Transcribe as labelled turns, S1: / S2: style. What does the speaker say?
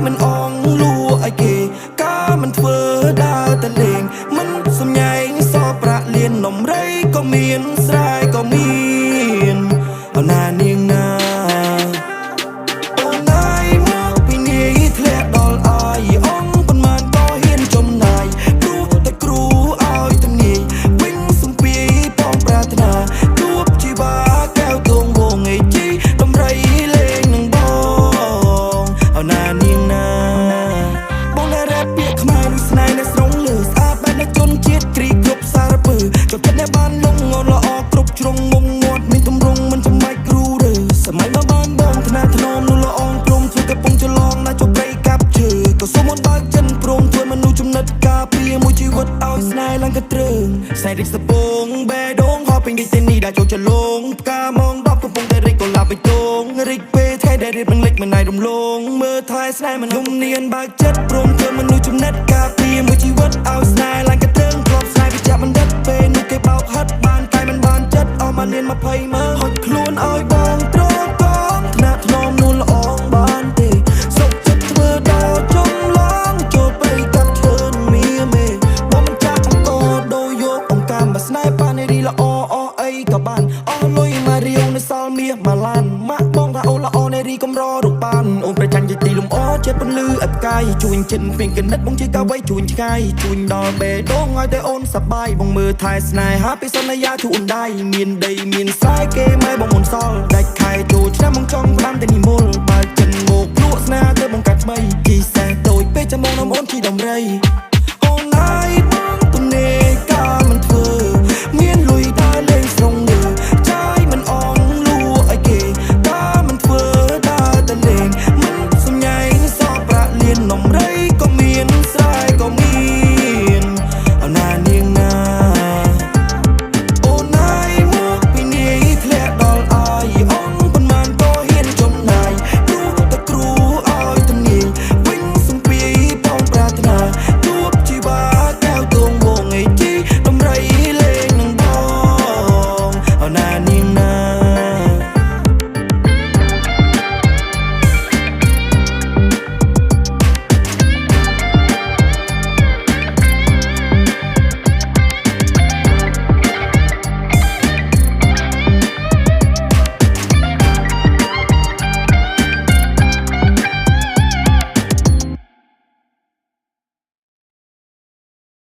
S1: មិនអងលួឲ្យគេ កាមិនធ្វើដើរតែលេងមិនសំញែងសប្រាក់លៀននំរៃក៏មានស្រែក៏មានអណានាងណា អូនណាយមកពីនាយធ្លាក់ដល់អាយអង្គប៉ុន្មានក៏ហ៊ានចំណាយព្រោះតែគ្រូឲ្យទំនាយវិញសំពីបងប្រាថ្នាជួបជីវ៉ាកែវទងវងឯជីដំរីលេងនឹងបងអណានាងណាបងដែលរ៉េបពាក្យខ្មែរដូចស្នេហ៍នៅស្រងលើស្អាតបែបនៅជនជាតិគ្រីគ្រប់សារពើចុះចិត្តអ្នកបានលងអូនល្អគ្រប់ជ្រុងមុំងាត់មានទម្រង់មិនចាំបាច់គ្រូរើសម័យមកបានបងថ្នាក់ថ្នមនោះល្អងព្រមធ្វើកំពុងច្រឡងណាជប់ព្រៃកាប់ឈើក៏សូមអូនបើកចិនព្រមធ្វើមនុស្សចំណិតការពារមួយជីវិតឲ្យស្នេហ៍ឡើងកទ្រើងស្នេហ៍រិចសពងបេះដូងហោះពេញរាជធានីដែលចូលចលងផ្កាម៉ោង10កំពុងតែរិចកលាបបៃតងរិចពេលថ្ងៃដែលរៀបនឹងលិចមិនណៃរំលងមើលថែស្នេហ៍មិនយំនៀនបើកចិត្តព្រមធ្វើមនុស្សចំណិតការពារមួយជីវិតឲ្យស្នេហ៍ឡើងកទ្រើងធ្លាប់ស្នេហ៍វិជ្ជបណ្ឌិតពេលនោះគេបោកហិតបានតែមិនបានចិត្តអស់មកលៀន20មើលហុចខ្លួនឲ្យបងត្រកងថ្នាក់ថ្នមនោះល្អងបានទេសុខចិត្តធ្វើដល់ចំឡងចូលព្រៃកាប់ឈើនឹងមៀមេបងមិនចាក់អង្គដូរយកអង្គការមកស្នេហ៍បានរីល្អអស់អីក៏បានអស់លុយមករាវនៅសល់មាសមួយឡានម៉ាក់បងថាអូល្អនេរីកំររូបបានអូនប្រចាញ់ជាទីលំអចិត្តពន្លឺអត់កាយជួញចិនគ្មានកណិតបងជាកាវៃជួញឆ្ងាយជួញដល់បេះដូងឲ្យតែអូនសប្បាយបងមើលថែស្នេហាពីសន្យាធូអូនដៃមានដីមានស្រែគេម៉ែបងមុនសល់ដាច់ខែចូលឆ្នាំបងចង់ផ្ដាំតែនិមលបើចិនមកលក់ស្នេហាទៅបងកាត់ថ្មីជីសេះដូចពេលចាំមកនំអូនជី